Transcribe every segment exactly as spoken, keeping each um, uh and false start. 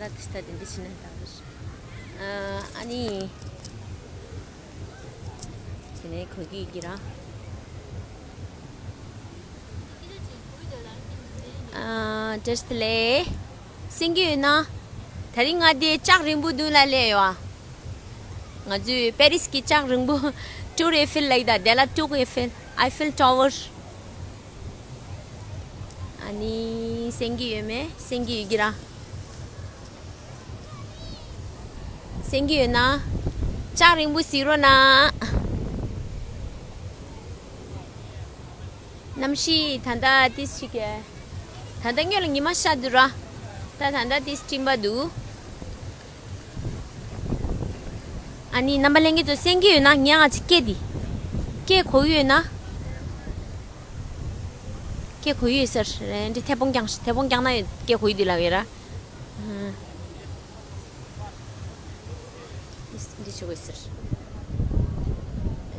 ད་དེ་འདྲ་བྱས་ན་ད་བར། ཨ་ནི། དེ་ནས་གོ་གི་ཡོད་ཀྱི་ར། ཨ། བཀྲ་ཤིས་བདེ་ལེགས། གསན་གྱི་ཡོད་ན། དེ་རིང་ང་འདི་ལྕགས་རིང་པོ་མདུན་ལ་སླེབས་ཡོད་ཨ། ང་ཚོའི་པེ་རིས་ཀྱི་ལྕགས་རིང་པོ། ཊུར་ཨེ་ཕེལ་ལབ་ཀྱི་ད། དེ་ལ་ཊུར་ཨེ་ཕེལ། ཨའི་ཕེལ་ཊ་ཝར། ཨ་ནི་གསན་གྱི་ཡོད་མེད། གསན་གྱི་ཡོད་ཀྱི་ར། གསན་གྱི་ཡོད་ན། ལྕགས་རིང་པོ་གཟིགས་རོགས་གནང་། གནམ་གཤིས་ད་ལྟ་ཏིས་ཅིག་གི། ད་ལྟ་སྔོན་ལ་ཉི་མ་ཤར་འདུག་ར། ད་ད་ལྟ་ཏིས་སྤྲིན་པ་འདུག་ཨ་ནི་རྣམ་པ་ལྷན་རྒྱས་ཚོ་གསན་གྱི་ཡོད་ན། ངས་ང་ཅིག་སྐད་འདི། སྐད་གོ་གི་ཡོད་ན། སྐད་གོ་གི་ཡོད་ཟེར། རེད་འདྲི། མཐེ་བོང་བརྐྱངས་ཤིག་མཐེ་བོང་བརྐྱངས་ན་ཡོད། སྐད་གོ་གི་འདུག་ལབ་ཡོད་ར། འདི་འདི་བྱེད་དགོས་ཟེར།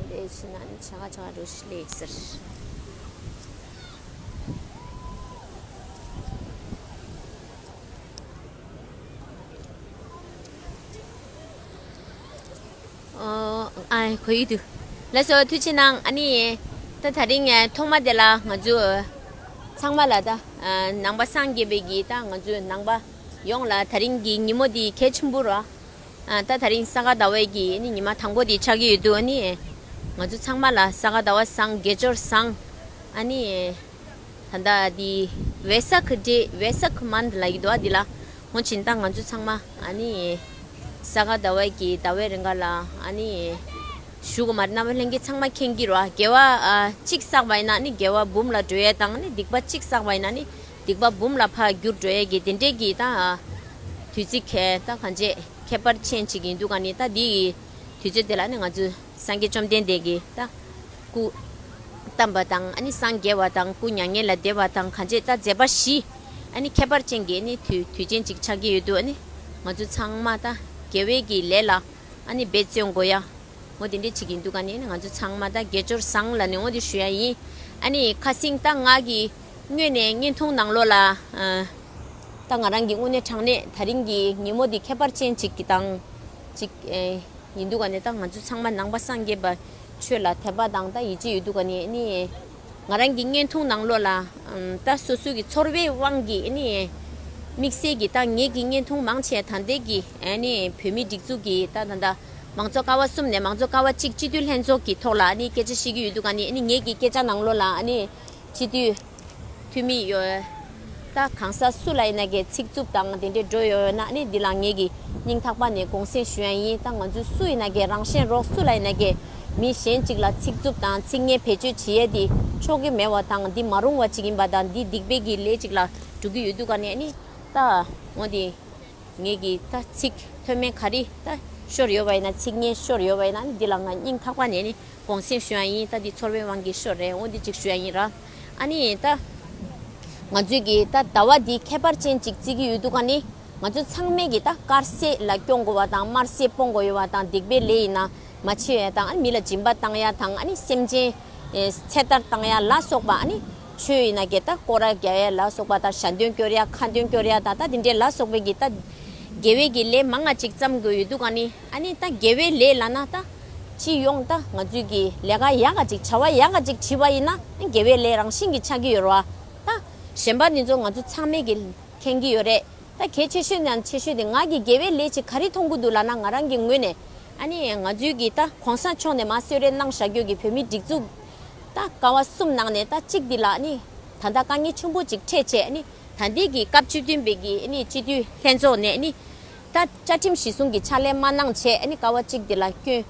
འདི་བྱེད་ན་ནི་ཆ་ག་ཆ་ག་འགྲོ་ཤི་ལེ་ཟེར། ཨོ། ཨ། གོ་ཡི་འདུག་ལགས་སོ། ཐུགས་རྗེ་གནང་། ཨ་ནི། ད་དེ་རིང་ཐོག་མ་དེ་ལ་ང་ཚོ་ཚང་མ་ལ་ད། ནང་པ་སངས་རྒྱས་པའི་གི་ད་ང་ཚོ་ནང་པ་ཡོངས་ལ་དེ་རིང་གི་ཉིན་མོ་འདི་གལ་ཆེན་པོ་ར། ཨ། ད་དེ་རིང་ས་ག་ཟླ་བའི་གི་ཨ་ནི་ཉི་མ་དང་པོ་དེ་ཆགས་ཀྱི་ཡོད་འདུག་ཨ་ནི་ང་ཚོ་ཚང་མ་ལ་ས་ག་ཟླ་བ་བཟང་། དགེ་སྦྱོར་བཟང་། ཨ་ནི་ད་ལྟ་འདི་ཝེ་ས་ཁ་ཌེ། ཝེ་ས་ཁ་མན་ཐ་ལབ་ཀྱི་འདུག་ཨ། འདི་ལ་འོ་བྱས་ན་ད་ང་ཚོ་ཚང་མ་ཨ་ནི་ས་ག་ཟླ་བའི་གི་ཟླ་བའི་རིང་ག་ལ་ཨ་ནི་བཞུགས་དགོས་མ་རེད། རྣམ་པ་ལྷན་རྒྱས་ཚང་མ་མཁྱེན་གྱི་རེད་བ། དགེ་བ་ཨ་གཅིག་བསགས་པ་ཡིན་ན་ནི་དགེ་བ་འབུམ་ལ་འགྲོ་ཡས་དང་། ནི་སྡིག་པ་གཅིག་བསགས་པ་ཡིན་ན་ནི་སྡིག་པ་འབུམ་ལ་ཕར་འགྱུར་འགྲོ་ཡས་ཀྱི་དེ་འདྲས་ཀྱི་ད་དུས་ཚིགས་ཁེ་ད་གང་བྱེད། ཁྱད་པར་ཅན་ཅིག་ཡིན་འདུག་ག་ནི་ད་འདི་ཡི་དུས་ཚོད་དེ་ལ་ནི་ང་ཚོ་སངས་རྒྱས་བཅོམ་ལྡན་འདས་ཀྱི་ད་སྐུ་བལྟམས་པ་དང་། ཨ་ནི་སངས་རྒྱས་པ་དང་སྐུ་མྱ་ངན་ལས་འདས་པ་དང་། གང་བྱེད་ད་མཛད་པ་བཞི། ཨ་ནི་ཁྱད་པར་ཅན་གྱི་ནི་དུས་དུས་ཆེན་ཅིག་ཆགས་ཀྱི་ཡོད་འདུག་ཨ་ནི་ང་ཚོ་ཚང་མ་ད་དགེ་བའི་གི་ལས་ལ་ཨ་ནི་འབད་བརྩོན་དགོས་ཡ། འོ་དེ་འདྲས་ཅིག་ཡིན་འདུག་ག་ནི་ང་ཚོ་ཚང་མ་ད་དགེ་སྦྱོར་བཟང་ལབ་ནས་འོ་དེ་ཞུ་ཡ་ཡིན། ཨ་ནི་ཁ་སང་ད་ང་གི་དངོས་གནས་བརྙན་ཐུང་ནང་ལོགས་ལ་ཨ། ད་ང་རང་གི་དངོས་གནས་དྲང་གནས་དེ་རིང་གི་ཉིན་མོ་འདི་ཁྱད་པར་ཅན་ཅིག་གི་དང་ཅིག་ཨེ་ཡིན་འདུག་ག་ནས། ད་ང་ཚོ་ཚང་མ་ནང་པ་སངས་རྒྱས་པ་ཆོས་ལ་དད་པ་དང་ད་ཡིད་ཆེས་ཡོད་འདུག་ག་ནས་ནི། ང་རང་གི་བརྙན་ཐུང་ནང་ལོགས་ལ་ཨམ་ད་སོ་སོ་གི་ཚོར་བའི་དབང་གིས་ནི་དམིགས་བསལ་གྱི་ད་ངེད་ཀྱི་བརྙན་ཐུང་མང་ཆེ་ད་ལྟའི་གི་ཨ་ནི་བོད་མིའི་སྒྲིག་འཛུགས་ཀྱི་ད་ད་ད་མང་གཙོ་ཀ་བ་གསུམ་ནས་མང་གཙོ་ཀ་བ་གཅིག་སྤྱི་འཐུས་ལྷན་ཚོགས་ཀྱི་ཐོག་ལ་ནི་སྐད་ཆ་བཤད་ཀྱི་ཡོད་འདུག་ག་ནི། ནི་ངེད་ཀྱི་སྐད་ཆ་ནང་ལོགས་ལ་ནི་སྤྱི་འཐུས་འཐུས་མི་ཡོད། ད་གང་ཟག་སུ་ལ་ཡིན་ན་གི་ཚིག་རྩུབ་དང་དེ་འདྲའི་འགྲོ་ཡོད་ན་ནི་འདི་ལ་ངེད་ཀྱི་སྙིང་ཐག་པ་ནས་དགོངས་སེལ་ཞུ་ཡ་ཡིན། ད་ང་ཚོ་སུ་ཡིན་ན་གི་རང་གཞན་རོགས་སུ་ལ་ཡིན་ན་གི་མི་གཞན་གཅིག་ལ་ཚིག་རྩུབ་དང་ཚིག་ངན་བེད་སྤྱོད་བྱེད་ཡས་འདི་ཆོག་གི་མེད་པ་དང་། འདི་མ་རུང་བ་ཅིག་ཡིན་པ་དང་། འདི་སྡིག་པའི་གི་ལས་ཅིག་ལ་འགྲོ་གི་ཡོད་འདུག་ག་ནས་ནི་ད་འོ་འདི། ངེད་ཀྱིས་ད་ཚིག་མཐོ་དམན་ག་རེ་ད་ཤོར་ཡོད་པ་ཡིན་ན། ཚིག་ངན་ཤོར་ཡོད་པ་ཡིན་ན་ནི་འདི་ལ་ང་སྙིང་ཐག་པ་ནས་ནི་དགོངས་སེལ་ཞུ་ཡ་ཡིན། ད་འདི་ཚོར་བའི་དབང་གིས་ཤོར་རེད། འོ་འདི་གཅིག་ཞུ་ཡ་ཡིན་ར། ཨ་ནི་ད་ང་ཚོས་ཀྱི་ད་ཟླ་བ་འདི་ཁྱད་པར་ཅན་ཅིག་བརྩི་གི་ཡོད་འདུག་ག་ནི། ང་ཚོ་ཚང་མས་ཀྱི་ད་དཀར་ཟས་ལ་སྐྱོང་དགོས་པ་དང་། དམར་ཟས་སྤོང་དགོས་ཡོད་པ་དང་། སྡིག་པའི་ལས་ཡིན་ན་མ་བྱེད་ཡ་དང་། ཨ་ནི་མི་ལ་སྦྱིན་པ་བཏང་ཡ་དང་། ཨ་ནི་སེམས་ཅན་ཚེ་ཐར་བཏང་ཡ་ལ་སོགས་པ། ཨ་ནི་ཆོས་ཡིན་ན་གི་ད་སྐོར་ར་རྒྱག་ཡ་ལ་སོགས་པ་དང་། ཞལ་འདོན་སྐྱོར་ཡ། ཁ་འདོན་སྐྱོར་ཡ་དང་། ད་དེ་འདྲའི་ལ་སོགས་པའི་གི་ད་དགེ་བའི་གི་ལས་མང་ང་ཅིག་བརྩམ་དགོས་ཡོད་འདུག་ག་ནི། ཨ་ནི་ད་དགེ་བའི་ལས་ལབ་ན་ད་སྤྱི་ཡོངས་ད་ང་ཚོའི་གི་ལས་ཀ་ཡག་ག་ཅིག་བྱ་བ་ཡག་ག་ཅིག་བྱེད་པ་ཡིན་ན་དགེ་བའི་ལས་རང་བཞིན་གྱི་ཆགས་ཀྱི་ཡོད་རེད་བ། ད་གཞན་པ་འདི་ཚོ་ང་ཚོ་ཚང་མས་གི་མཁྱེན་གྱི་ཡོད་རེད། ད་གལ་ཆེ་ཤོས་ནང་ཆེ་ཤོས་དེ་ང་གི་དགེ་བའི་ལས་ཅིག་ག་རེ་མཐོང་གི་འདུག་ལབ་ན། ང་རང་གི་ངོས་ནས་ཨ་ནི་ང་ཚོའི་གི་ད་གོང་ས་མཆོག་ནས་མར་གསོལ་རས་གནང་བཞག་རྒྱུ་གི་བོད་མིའི་སྒྲིག་འཛུགས་ད་ཀ་བ་གསུམ་ནང་ནས་ད་གཅིག་འདི་ལ་ཨ་ནི་ད་ལྟ་དཀའ་ངལ་ཆེན་པོ་ཅིག་འཕྲད་བྱས། ཨ་ནི་ད་ལྟའི་གི་སྐབས་བཅུ་བདུན་པའི་གི་ཨ་ནི་སྤྱི་འཐུས་ལྷན་ཚོགས་ནས་ཨ་ནི་ད་བཅའ་ཁྲིམས་གཞི་བཟུང་གི་ཕྱག་ལས་མ་གནང་བྱས། ཨ་ནི་ཀ་བ་གཅིག་འདི་ལ་སྐྱོན་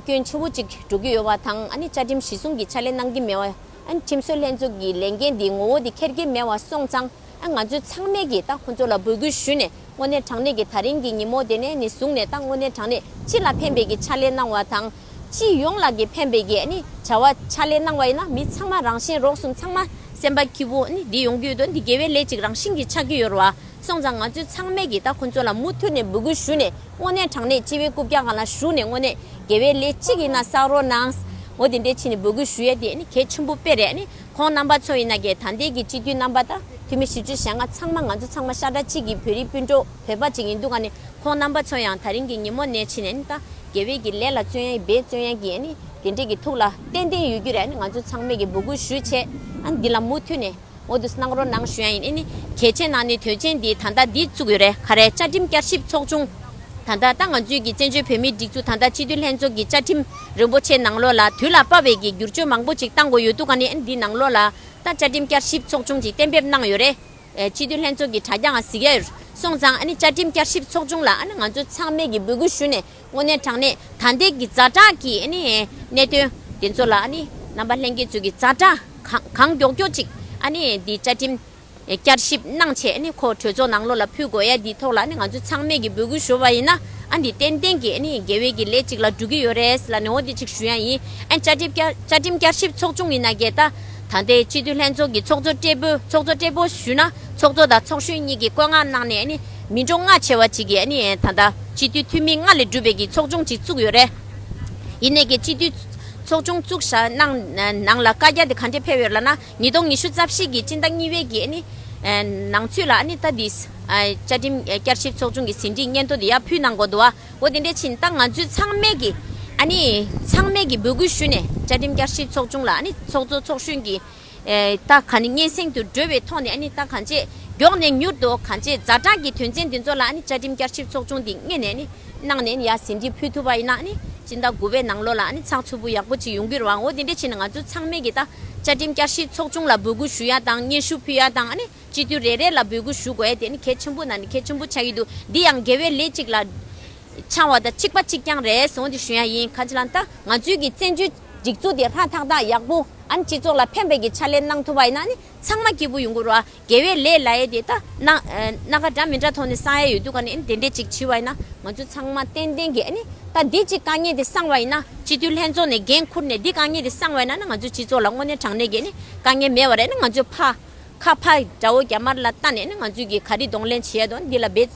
སྐྱོན་ཆེ་བོ་ཅིག་འགྲོ་གི་ཡོད་པ་དང་། ཨ་ནི་བཅའ་ཁྲིམས་གཞི་བཟུང་གི་ཕྱག་ལས་གནང་གི་མེད་པ། ཨ་ནི་ཁྲིམས་བཟོ་ལྷན་ཚོགས་ཀྱི་ལས་འགན་འདི་ངོ་བོ་འདི་འཁྱེར་གྱི་མེད་པ་སོང་ཙང་། ཨ་ང་ཚོས་ཚང་མས་ཀྱིས་ད་ཁོ་ཚོ་ལ་འབོད་སྐུལ་ཞུས་ནས། དངོས་གནས་དྲང་གནས་ཀྱི་ད་རིང་གི་ཉིན་མོ་དེ་ནས་ནི་བཟུང་ནས། ད་དངོས་གནས་དྲང་གནས་སྤྱི་ལ་ཕན་པའི་གི་ཕྱག་ལས་གནང་བ་དང་། སྤྱི་ཡོངས་ལ་གི་ཕན་པའི་གི་ཨ་ནི་བྱ་བ་ཕྱག་ལས་གནང་བ་ཡིན་ན། མི་ཚང་མ་རང་གཞན་རོགས་གསུམ་ཚང་མ་སེམས་པ་སྐྱིད་པོ་ཨ་ནི་འདི་ཡོང་གི་ཡོད་དོ། འདི་དགེ་བའི་ལས་ཅིག་རང་བཞིན་གྱི་ཆགས་ཀྱི་ཡོད་རེད་བ། སོང་ཙང་ང་ཚོས་ཚང་མས་ཀྱིས་ད་ཁོ་ཚོ་ལ་མུ་མཐུད་ནས་འབོད་སྐུལ་ཞུས་ནས། དངོས་གནས་དྲང་གནས་སྤྱི་བའི་རྐུབ་བཀྱག་སྒང་ལ་བཞུགས་ནས། དངོས་གནས་དགེ་བའི་ལས་གཅིག་ཡིན་ན་བསགས་རོགས་གནང་། འོ་དེ་འདྲས་བྱས་ནས་འབོད་སྐུལ་ཞུ་ཡས་དེ་ཨ་ནི་གལ་ཆེན་པོ་དཔེ་རེད། ཨ་ནི་ཁོང་རྣམ་པ་ཚོ་ཡིན་ན་གི་ད་ལྟའི་གི་སྤྱི་འཐུས་རྣམ་པ་ད་ འཐུས་མི་བཞི་བཅུ་ཞེ་ལྔ་ཚང་མ་ང་ཚོ་ཚང་མ་ཤ་ཁྲག་གཅིག་གི་བོད་རིགས་སྤུན་གྲོགས་བོད་པ་ཅིག་ཡིན་དུས་ག་ནས་ཁོང་རྣམ་པ་ཚོ་ཡང་ད་རིང་གི་ཉིན་མོ་ནས་ཕྱིན་ནས་ནི་ད་དགེ་བའི་གི་ལས་ལ་བརྩོན་ཡ་ཡིན་བས་བརྩོན་ཡ་གི་ཨ་ནི་དེ་འདྲས་ཀྱི་ཐུགས་ལ་ཏན་ཏན་ཡོད་རྒྱུ་རེད། ཨ་ནི་ང་ཚོ་ཚང་མས་ཀྱི་འབོད་སྐུལ་ཞུས་བྱས་ཨ་ནི་འདི་ལ་མུ་མཐུད་ནས་འོ་འདུག་གནང་རོགས་གནང་ཞུ་ཡ་ཡིན། ཨ་ནི་གལ་ཆེ་ནང་ནས་དོན་ཆེན་འདི་ད་ལྟ་འདི་བཙུགས་ཡོད་རེད། ག་རེ་བཅའ་ཁྲིམས་བསྐྱར་ཞིབ་ཚོགས་ཆུང་ད་ལྟ་ད་ང་ཚོའི་གི་བཙན་བྱོལ་བོད་མིའི་སྒྲིག་འཛུགས་ད་ལྟ་སྤྱི་འཐུས་ལྷན་ཚོགས་ཀྱི་བཅའ་ཁྲིམས་རིན་པོ་ཆེ་ནང་ལོགས་ལ་དུས་ལ་བབ་པའི་གི་བསྒྱུར་བཅོས་མང་པོ་ཅིག་བཏང་དགོས་ཡོད་འདུག་ག་ནས་ཨ་ནི་འདི་ནང་ལོགས་ལ་ད་བཅའ་ཁྲིམས་བསྐྱར་ཞིབ་ཚོགས་ཆུང་ཅིག་གཏན་འབེབས་གནང་ཡོད་རེད། ཨེ་སྤྱི་འཐུས་ལྷན་ཚོགས་ཀྱི་དྲ་རྒྱ་ང་གཟིགས་ཡ་ཡོད་སོང་ཙང་ཨ་ནི་བཅའ་ཁྲིམས་བསྐྱར་ཞིབ་ཚོགས་ཆུང་ལ་ཨ་ནི་ང་ཚོ་ཚང་མས་ཀྱི་འབོད་སྐུལ་ཞུས་ནས་དངོས་གནས་དྲང་གནས་ད་ལྟའི་གི་ཛ་དྲག་གི་ཨ་ནི་གནད་དོན་དེ་ཚོ་ལ་ཨ་ནི་རྣམ་པ་ལྷན་རྒྱས་ཚོས་ཀྱི་ཛ་དྲག་གང་གང་མགྱོགས་མགྱོགས་ཅིག་ཨ་ནི་འདི་བཅའ་ཁྲིམས་བསྐྱར་ཞིབ་གནང་བྱས་ཨ་ནི་ཁོ་གྲོས་ཚོགས་ནང་ལོགས་ལ་ཕུལ་དགོས་ཡ་འདི་ཐོག་ལ་ཨ་ནི་ང་ཚོ་ཚང་མས་ཀྱི་འབོད་སྐུལ་ཞུ་བ་ཡིན་ན་ཨ་འདི་ཏན་ཏན་གྱི་ཨ་ནི་དགེ་བའི་གི་ལས་ཅིག་ལ་འགྲོ་གི་ཡོད་རེད་ལ་ནི་འོ་འདི་ཅིག་ཞུ་ཡ་ཡིན། ཨ་བཅའ་ཁྲིམས་བསྐྱར་བཅའ་ཁྲིམས་བསྐྱར་ཞིབ་ཚོགས་ཆུང་ཡིན་ན་གི་ད་ད་ལྟའི་སྤྱི་འཐུས་ལྷན་ཚོགས་ཀྱི་ཚོགས་གཙོ་སྤྲེལ་པོ་ཚོགས་གཙོ་སྤྲེལ་པོ་ཞུས་ན་ཚོགས་གཙོ་དང་ཚོགས་གཞོན་གཉིས་ཀྱིས་བཀོད་མངགས་གནང་ནས་ཨ་ནི་མི་འགྲོ་ལྔ་བྱས་པ་ཅིག་གིས་ཨ་ནི་ད་ལྟ་སྤྱི་འཐུས་འཐུས་མི་ལྔ་ལས་གྲུབ་པའི་གི་ཚོགས་ཆུང་ཅིག་བཙུགས་ཡོད་རེད། ཡིན་ནའི་གི་སྤྱི་འཐུས་ཚོགས་ཆུང་བཙུགས་ཤག་ནང་ནང་ལ་བཀའ་རྒྱ་དེ་ག་འདྲས་ཕེབས་ཡོད་ལབ་ན་ཉིས་སྟོང་ཉི་ཤུ་རྩ་བཞི་གི་སྤྱི་ཟླ་གཉིས་པའི་གི་ཨ་ནི་ནང་ཚུད་ལ་ཨ་ནི་ད་འདི་བཅའ་ཁྲིམས་བསྐྱར་ཞིབ་ཚོགས་ཆུང་གི་ཟིན་བྲིས་སྙན་ཐོ་དེ་ཡར་ཕུལ་གནང་དགོས་འདུག་བ། འོ་དེ་འདྲས་ཕྱིན་ད་ང་ཚོས་ཚང་མས་ཀྱི་ཨ་ནི་ཚང་མས་ཀྱི་འབོད་སྐུལ་ཞུས་ནས་བཅའ་ཁྲིམས་བསྐྱར་ཞིབ་ཚོགས་ཆུང་ལ་ཨ་ནི་ཚོགས་གཙོ་ཚོགས་གཞོན་གྱི་ཨེ་ད་ག་ནི་སྙན་སེང་དུ་འགྲོ་བའི་ཐོག་ནས་ཨ་ནི་ད་གང་ཅེས་མགྱོགས་ནས་མྱུར་དུ་གང་ཅེས་ཛ་དྲག་གི་དོན་ཚན་འདི་ཚོ་ལ་ཨ་ནི་བཅའ་ཁྲིམས་བསྐྱར་ཞིབ་ཚོགས་ཆུང་འདི་སྔོན་ནས་ཨ་ནི་གནང་ནས་ཨ་ནི་ཡར་ཟིན་བྲིས་ཕུལ་ཐུབ་པ་ཡིན་ན་ཨ་ནི་སྤྱི་ཟླ་དགུ་པའི་ནང་ལོགས་ལ་ཨ་ནི་ཚགས་ཚུད་པོ་ཡག་པོ་ཅིག་ཡོང་གི་རེད་བ། འོ་དེ་འདྲས་བྱས་ནས་ང་ཚོ་ཚང་མས་ཀྱི་ད་བཅའ་ཁྲིམས་བསྐྱར་ཞིབ་ཚོགས་ཆུང་ལ་འབོད་སྐུལ་ཞུ་ཡ་དང་སྙན་ཞུ་ཕུལ་ཡ་དང་ཨ་ནི་སྤྱི་འཐུས་རེ་རེ་ལ་འབོད་སྐུལ་ཞུ་དགོས་ཡ་དེ་ནི་གལ་ཆེན་པོ་ན་ནི་གལ་ཆེན་པོ་ཆགས་ཀྱི་འདུག་འདི་ཡང་དགེ་བའི་ལས་གཅིག་ལ་འཆང་བ་དང་གཅིག་པ་གཅིག་རྐྱང་རེད་སོང་དེ་ཞུ་ཡ་ཡིན། ག་ཅི་ལབ་ན་ད་ང་ཚོའི་གི་བཙན་བྱོལ་སྒྲིག་འཛུགས་དེ་ཧྲ་ཐག་ཐག་ཡག་པོ་ཨ་ནི་སྤྱི་ཚོགས་ལ་ཕན་པའི་གི་ཕྱག་ལས་གནང་ཐུབ་པ་ཡིན་ན་ནི་ཚང་མ་སྐྱིད་པོ་ཡོང་གི་རེད་བ། དགེ་བའི་ལས་ལབ་ཡ་དེ་ད་སྣ་སྣ་ཁ་འདྲ་མི་འདྲ་ཐོག་ནས་བསགས་ཡ་ཡོད་དུས་ག་ནས་ཨ་ནི་དེ་འདྲས་ཅིག་བྱས་པ་ཡིན་ན་ང་ཚོ་ཚང་མ་ཏན་ཏན་གི་ཨ་ནི་ད་འདི་གཅིག་དཀའ་ངལ་དེ་སངས་པ་ཡིན་ན་སྤྱི་འཐུས་ལྷན་ཚོགས་ནས་འགན་འཁུར་ནས་འདི་དཀའ་ངལ་དེ་སངས་པ་ཡིན་ན་ནི་ང་ཚོ་སྤྱི་ཚོགས་ལ་དངོས་གནས་དྲང་གནས་གི་ཨ་ནི་དཀའ་ངལ་མེད་པ་རེད། ནི་ང་ཚོ་ཕ་ཁ་ཕ་དགྲ་བོ་རྒྱ་དམར་ལ་ལྟ་ནས་ནི་ང་ཚོས་ཀྱི་ག་རེ་གདོང་ལེན་བྱེད་ཡ་དང་འདི་ལ་འབད་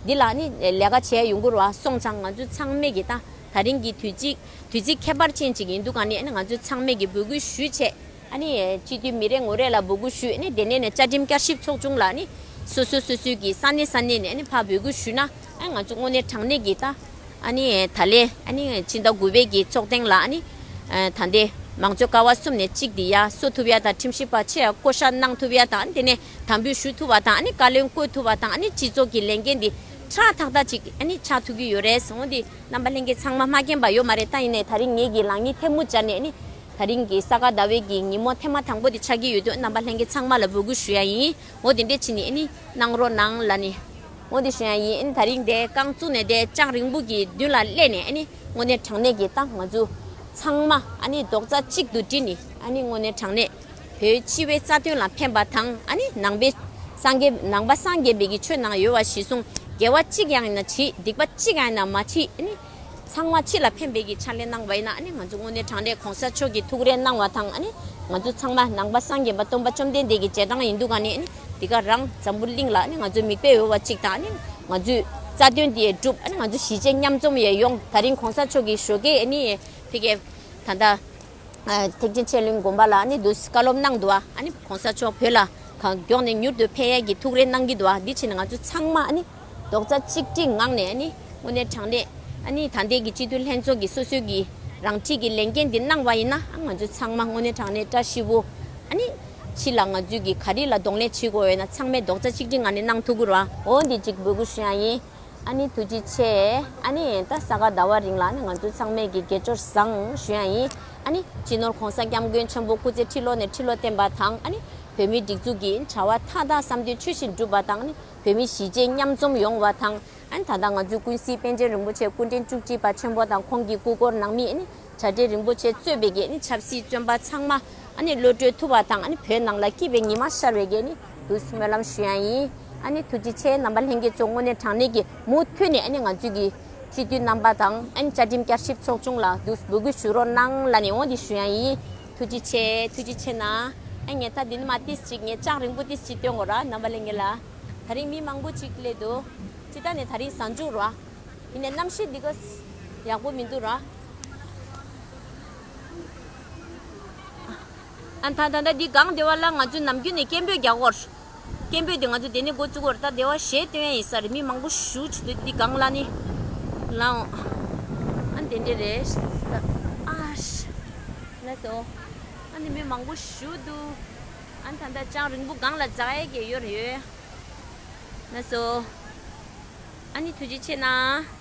འདི་ལ་ནི་ལས་ཀ་བྱེད་ཡ་ཡོང་གི་རེད་བ། སོང་ཙང་ང་ཚོ་ཚང་མས་ཀྱི་ད་ད་རིང་གི་དུས་ཚིགས་དུས་ཚིགས་ཁྱད་པར་ཅན་ཅིག་ཡིན་དུས་ག་ནས་ནི་ང་ཚོ་ཚང་མས་ཀྱི་འབོད་སྐུལ་ཞུས་བྱས་ཨ་ནི་སྤྱི་འཐུས་མི་རེ་ངོ་རེ་ལ་འབོད་སྐུལ་ཞུས་ནས་དེ་ནས་ནས་བཅའ་ཁྲིམས་བསྐྱར་ཞིབ་ཚོགས་ཆུང་ལ་ནི་སོ་སོ་སོ་སོའི་གི་ས་གནས་ས་གནས་ནས་ནི་ཕར་འབོད་སྐུལ་ཞུས་ན་ཨ་ང་ཚོ་དངོས་གནས་དྲང་གནས་ཀྱི་ད། ཨ་ནི་ད་ལས་ཨ་ནི་ཕྱི་ཟླ་དགུ་པའི་གི་ཚོགས་ཐེངས་ལ་ཨ་ནི་ད་ལྟའི་མང་གཙོའི་ཀ་བ་གསུམ་ནས་གཅིག་འདི་ཡར་སོ་ཐུབ་ཡ་དང་ཁྲིམས་ཞིབ་པ་ཆེ་ཡ་བསྐོ་བཞག་གནང་ཐུབ་ཡ་དང་ཨ་ནི་དེ་ནས་དམ་འབུལ་ཞུ་ཐུབ་པ་དང་ཨ་ནི་བཀའ་བློན་བསྐོ་ཐུབ་པ་དང་ཨ་ནི་སྤྱི་ཚོགས་ཀྱི་ལས་འགན་འདི་ཧྲ་ཐག་ཐག་ཅིག་ཨ་ནི་ཆགས་ཐུབ་ཀྱི་ཡོད་རེད་ཟེར། འོ་འདི་རྣམ་པ་ལྷན་རྒྱས་ཚང་མ་མ་མཁྱེན་པ་ཡོད་མ་རེད། ད་ཡིན་ནའི་ད་རིང་ངེད་ཀྱི་ལག་གཉིས་ཐལ་མོ་སྦྱར་ནས་ཨ་ནི་ད་རིང་གི་ས་ག་ཟླ་བའི་གི་ཉིན་མོ་ཐེངས་མ་དང་པོ་དེ་ཆགས་ཀྱི་ཡོད་དུས་རྣམ་པ་ལྷན་རྒྱས་ཚང་མ་ལ་འབོད་སྐུལ་ཞུ་ཡ་ཡིན། འོ་དེ་འདྲས་བྱས་ནས་ཨ་ནི་གནང་རོགས་གནང་ལབ་ནས། འོ་དེ་ཞུ་ཡ་ཡིན། ཨ་ནི་ད་རིང་དེ་རྐང་བཙུགས་ནས་དེ་ལྕགས་རིང་པོ་གི་མདུན་ལ་སླེབས་ནས་ཨ་ནི་དངོས་གནས་དྲང་གནས་ཀྱི་ད་ང་ཚོ་ཚང་མ་ཨ་ནི་རྡོག་རྩ་གཅིག་ཏུ་སྒྲིལ་ནས་ཨ་ནི་དངོས་གནས་དྲང་གནས་བོད་སྤྱི་བའི་རྩ་དོན་ལ་ཕན་པ་དང་ཨ་ནི་ནང་པའི་སངས་རྒྱས་ནང་པ་སངས་རྒྱས་པའི་གི་ཆོས་ནང་ཡོད་པ་གཞིར་བཟུང་དགེ་བ་གཅིག་ཡང་ཡིན་ན་བྱེད་སྡིག་པ་གཅིག་ཡང་ཡིན་ན་མ་བྱེད་ཨ་ནི། ཚང་མ་སྤྱི་ལ་ཕན་པའི་གི་ཕྱག་ལས་གནང་བ་ཡིན་ན་ཨ་ནི་ང་ཚོ་དངོས་གནས་དྲང་གནས་གོང་ས་མཆོག་གིས་ཐུགས་རེ་གནང་བ་དང་ཨ་ནི་ང་ཚོ་ཚང་མ་ནང་པ་སངས་རྒྱས་པ་སྟོན་པ་བཅོམ་ལྡན་འདས་ཀྱི་རྗེས་འབྲང་ཡིན་དུས་ག་ནས་ཨ་ནི་འདི་ག་རང་འཛམ་བུ་གླིང་ལ་ཨ་ནི་ང་ཚོ་མིག་དཔེ་འོས་པ་གཅིག་དང་ཨ་ནི་ང་ཚོའི་རྩ་དོན་འདི་སྒྲུབ་ཨ་ནི་ང་ཚོ་གཞིས་བྱེས་མཉམ་འཛོམས་ཡས་ཡོང་། ད་རིང་གོང་ས་མཆོག་གི་ཞོགས་ཀས་ཨ་ནི་ཕ་གིའི་ད་ལྟ་ཐེག་ཆེན་ཆོས་གླིང་དགོན་པ་ལ་ཨ་ནི་འདུག་བཀའ་སློབ་གནང་འདུག་ཨ་ནི་གོང་ས་མཆོག་བོད་ལ་གང་མགྱོགས་ནས་མྱུར་དུ་ཕེབས་ཡས་ཀྱི་ཐུགས་རེ་གནང་གི་འདུག་ཨ་འདི་ཕྱིན་ང་ཚོ་ཚང་མ་ཨ་ནི་རྡོག་རྩ་གཅིག་སྒྲིལ་ངང་ནས་ཨ་ནི་དངོས་གནས་དྲང་གནས་ཨ་ནི་ད་ལྟའི་གི་སྤྱི་འཐུས་ལྷན་ཚོགས་ཀྱི་སོ་སོའི་གི་རང་འཁྲིའི་གི་ལས་འགན་འདི་གནང་བ་ཡིན་ན་ཨ་ང་ཚོ་ཚང་མ་དངོས་གནས་དྲང་གནས་བཀྲ་ཤིས་པོ་ཨ་ནི་ཕྱི་ལ་ང་ཚོའི་གི་ག་རེ་ལ་གདོང་ལེན་བྱེད་དགོས་ཡོད་ན་ཚང་མས་རྡོག་རྩ་གཅིག་སྒྲིལ་ངང་ནས་གནང་ཐུབ་ཀྱི་རེད་བ། འོ་འདི་གཅིག་འབོད་སྐུལ་ཞུ་ཡ་ཡིན། ཨ་ནི་ཐུགས་རྗེ་ཆེ། ཨ་ནི་ད་ས་ག་ཟླ་བ་རིང་ལ་ཨ་ནི་ང་ཚོ་ཚང་མས་ཀྱི་དགེ་སྦྱོར་བཟང་ཞུ་ཡ་ཡིན། ཨ་ནི་སྤྱི་ནོར་༸གོང་ས་༸སྐྱབས་མགོན་ཆེན་པོ་སྐུ་ཚེ་ཁྲི་ལོ་ནས་ཁྲི་ལོ་བརྟན་པ་དང་ཨ་ནི་བོད་མིའི་སྒྲིག་འཛུགས་ཀྱི་བྱ་བ་མཐའ་དག་བསམ་དོན་ཆོས་བཞིན་འགྲུབ་པ་དང་ཨ་ནི་བོད་མི་གཞིས་བྱེས་མཉམ་འཛོམས་ཡོང་བ་དང་ཨ་ནི་ད་ལྟ་ང་ཚོའི་ཀུན་གཟིགས་པཎ་ཆེན་རིན་པོ་ཆེ་སྐུ་ཕྲེང་བཅུ་གཅིག་པ་ཆེན་པོ་དང་ཁོང་གི་སྐུ་འཁོར་ནང་མི་ཨ་ནི་བྱ་བྲལ་རིན་པོ་ཆེ་གཙོས་པའི་གི་ཨ་ནི་ཆབ་སྲིད་བཙོན་པ་ཚང་མ་ཨ་ནི་གློད་གྲོལ་ཐུབ་པ་དང་ཨ་ནི་བོད་ནང་ལ་སྐྱིད་པའི་ཉི་མ་ཤར་བའི་གི་ཨ་ནི་འདུག་སྨོན་ལམ་ཞུ་ཡ་ཡིན། ཨ་ནི་ཐུགས་རྗེ་ཆེ། རྣམ་པ་ལྷན་རྒྱས་ཚོ་དངོས་གནས་དྲང་གནས་ཀྱི་མུ་མཐུད་ནས་ཨ་ནི་ང་ཚོའི་གི་སྤྱི་འཐུས་རྣམ་པ་དང་ཨ་ནི་བཅའ་ཁྲིམས་བསྐྱར་ཞིབ་ཚོགས་ཆུང་ལ་འདུག་འབོད་སྐུལ་ཞུ་རོགས་གནང་ལབ་ནས་འོ་འདི་ཞུ་ཡ་ཡིན། ཐུགས་རྗེ་ཆེ། ཐུགས་རྗེ་ཆེ་གནང་། ཨ་ངས་ད་འདི་ནས་མར་ཏིས་ཅིག་ངས་ལྕགས་རིང་པོ་ཏིས་ཅིག་སྟོན་དགོས་ར། རྣམ་པ་ལྷན་རྒྱས་ལ། ད་རིང་མི་མང་པོ་ཅིག་སླེབས་འདུག་སྤྱིར་བཏང་ནས་ད་རིང་གཟའ་མཇུག་ར། ཡིན་ནའི་གནམ་གཤིས་འདི་ག་ཡག་པོ་མི་འདུག་ར། ཨ་ད་ད་ད་འདི་སྒང་སྡེ་བ་ལ་ང་ཚོས་ནམ་རྒྱུན་ནས་སྐད་འབོད་རྒྱག་གོ། སྐད་འབོད་དེ་ང་ཚོ་དེ་ནས་འགོ་བཙུགས་པར་ད་དེ་བ་གཞས་སྟོན་ཡ་ཡིན་ས་རེད། མི་མང་པོ་ཞེ་པོ་ཅིག་འདུག་འདི་སྒང་ལ་ནི། ལའོ། ཨ་ནི་དེ་འདྲས་རེད། ཨ་ཤ། ལགས་སོ། ཨ་ནི་མི་མང་པོ་ཞེ་པོ་འདུག་ཨ་ནི་ད་ལྟ་ཅང་རིང་པོ་སྒང་ལ་འཛེག་ཡ་གི་ཡོད་རེད། ལགས་སོ། ཨ་ནི་ཐུགས་རྗེ་ཆེ་གནང་།